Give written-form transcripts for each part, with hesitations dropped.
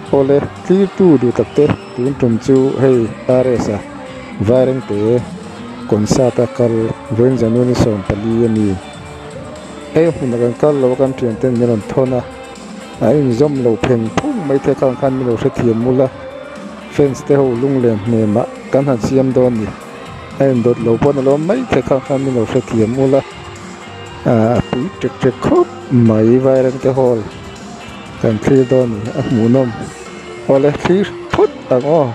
Awle, tlirtu duh tak te tun tum chu hei RS-a Vairengte concert a kal vawiin January 14 a ni. Hei hmunah kan kal lo a kan thianten min rawn thawn a, a inzawm lo pheng phung mai te khan khan min lo hrethiam mul a, fans te ho lunglen hnemah kan han siam dawn ni. A indawt lo pawn a lawm mai te khan khan min lo hrethiam mul a, a pui ṭek ṭek khawp mai Vairengte hall kan thlir dawn ni a hmuhnawm. Awle thlir phawt ang aw.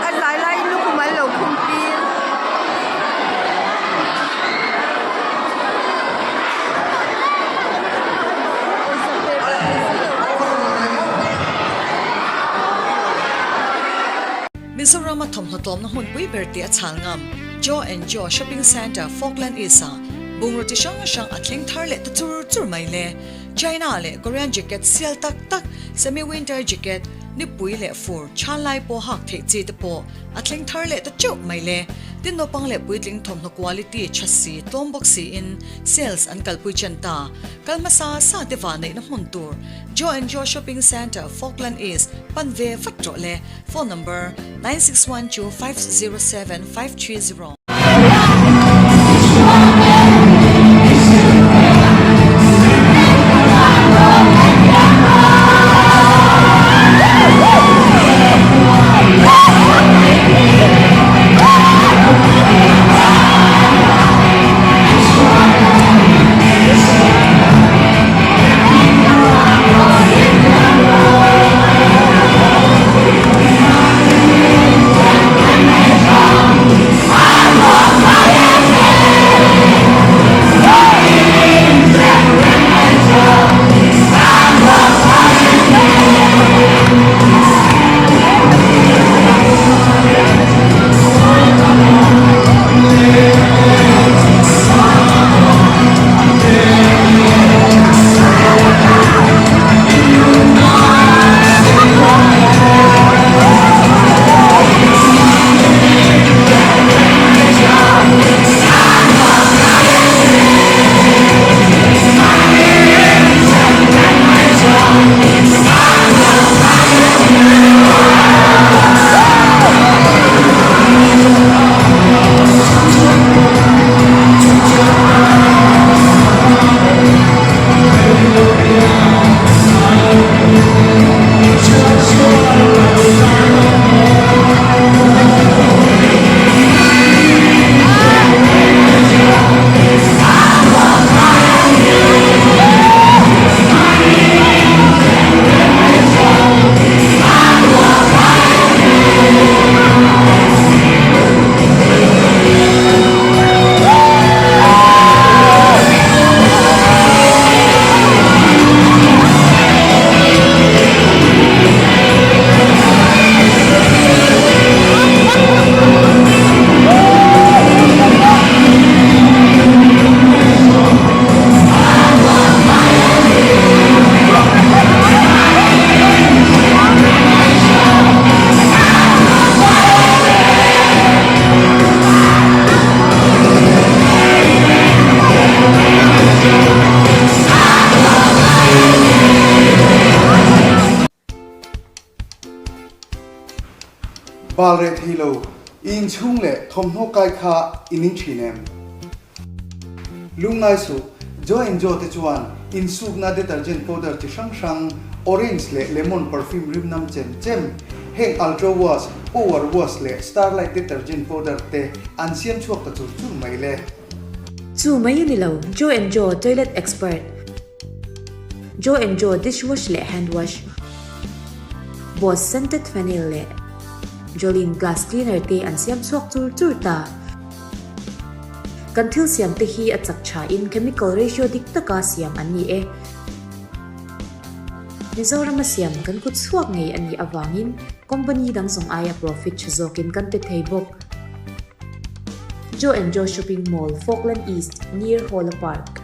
A zai laiin lukhum an lo khum tir. Mizoram a thawmhnaw tlawmna hmunpui ber tih a chhal ngam Joe and Joe Shopping Centre Falkland East ah bungraw chi hrang hrang a thleng thar leh ta chur chur mai le. China leh Korean jacket sial tak tak, semi winter jacket, nipui leh fur chhan lai pawh hak theih chi te pawh a thleng thar leh ta teuh mai le. Tin naupang leh puitling thawmhnaw quality tha si tlawm bawk siin sales an kalpui chen ta. Kal hmasa sa te vah neihna hmun tur Joe and Joe Shopping Centre, Falkland East pan ve vat rawh le. Phone number, 9612 507 530. Bal reh thei lo, i inchhung leh thawmhnaw kai kha i ning thin em? Lungngai suh, Joe and Joe te chuan insukna detergent powder chi hrang hrang, orange leh lemon perfume rim nam chem chem, heng Ultra Wash, Power Wash leh Starlight detergent powder te an siam chhuak ta chur chur mai le. Chu mai a ni lo, Joe and Joe toilet expert, Joe and Joe dish wash leh hand wash, Boss scented phenyl leh Jolene glass cleaner te an siam chhuak chur chur ta. Kan thil siam te hi a chak tha in chemical ratio dik taka siam an ni e. Mizorama siam kan kut chhuak ngei a nih avangin company dang zawng aia profit tha zawkin kan pe thei bawk. Joe and Joe Shopping Mall, Falkland East, near Hawla Park.